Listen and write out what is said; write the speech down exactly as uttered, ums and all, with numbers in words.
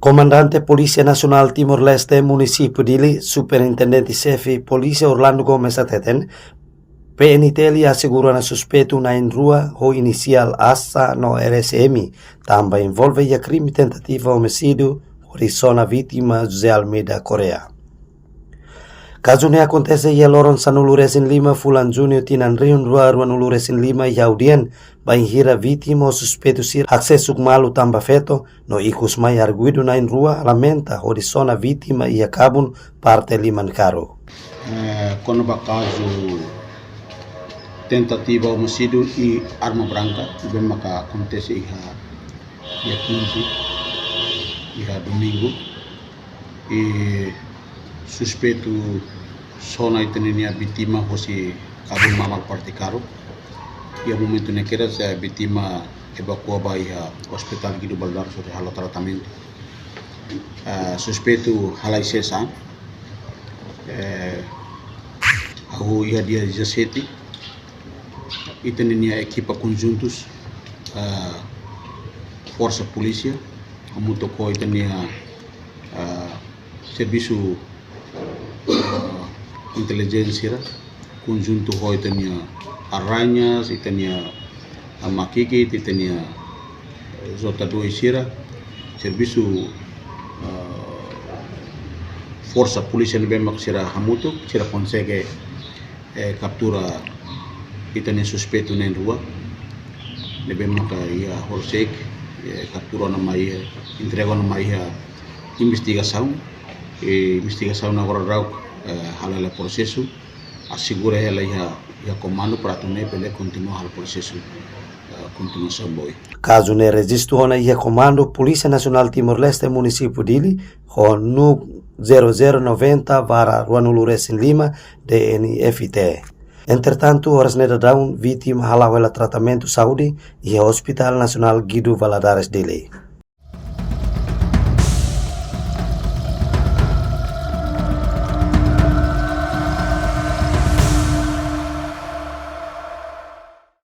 Komandante Polísia Nasionál Timor-Leste Munisípiu Dili, Superintendente Xefe Polísia Orlando Gomes hateten, P N T L asegura ona suspeitu na'in-rua ho inisiál A S A no R S M, tanba envolve iha krime tentativa omisídiu, hodi sona vítima José Almeida Correa. Kazu ne'e akontese iha loron sanulu-resin-lima fulan Júniu tinan rihun rua ruanulu-resin-lima iha Audien, bainhira vítima ho suspeitu sira haksesuk malu tanba feto, no ikus mai arguidu na'in-rua lamenta hodi sona vítima iha kabun parte liman karuk. Eh, kona-ba kazu tentativa omisídiu i arma branka, ne'ebé maka akontese iha dia kinze, iha domingu, i suspeitu sona ita-nia vítima hosi kabun mamal parte karuk. Iha momentu ne'e kedas, eh, vítima evakua ba iha Hospital Guido Valadares hodi halo tratamentu. Eh, suspeitu halai sesa, eh, hahú iha dia dezassete, ita-nia ekipa konjuntus, eh, forsa polísia, hamutuk ho ita-nia, eh, servisu, eh, intelijénsia sira, konjuntu ho ita-nia Arañas, ita-nia, eh, Makikit, ita-nia, eh, J dois sira, servisu, eh, forsa polísia ne'ebé mak sira hamutuk, sira konsege, eh, kaptura ita-nia suspeitu na'in-rua, ne'ebé maka iha horisehik, eh, kaptura ona mai, eh, entrega ona mai iha investigasaun, eh, investigasaun agora daudaun, eh, hala'o hela prosesu, asegura hela iha, iha komandu para atu nune'e bele kontinua halo prosesu, eh, kontinuasaun ba oin. Kazu ne'e rejistu ona iha Komandu Polísia Nasionál Timor-Leste Munisípiu Dili, ho NUC zero zero noventa barra ruanulu-resin-lima D N I F T. Entretantu, oras ne'e daudaun, vítima hala'o hela tratamentu saúde iha Hospital Nasionál Guido Valadares Dili.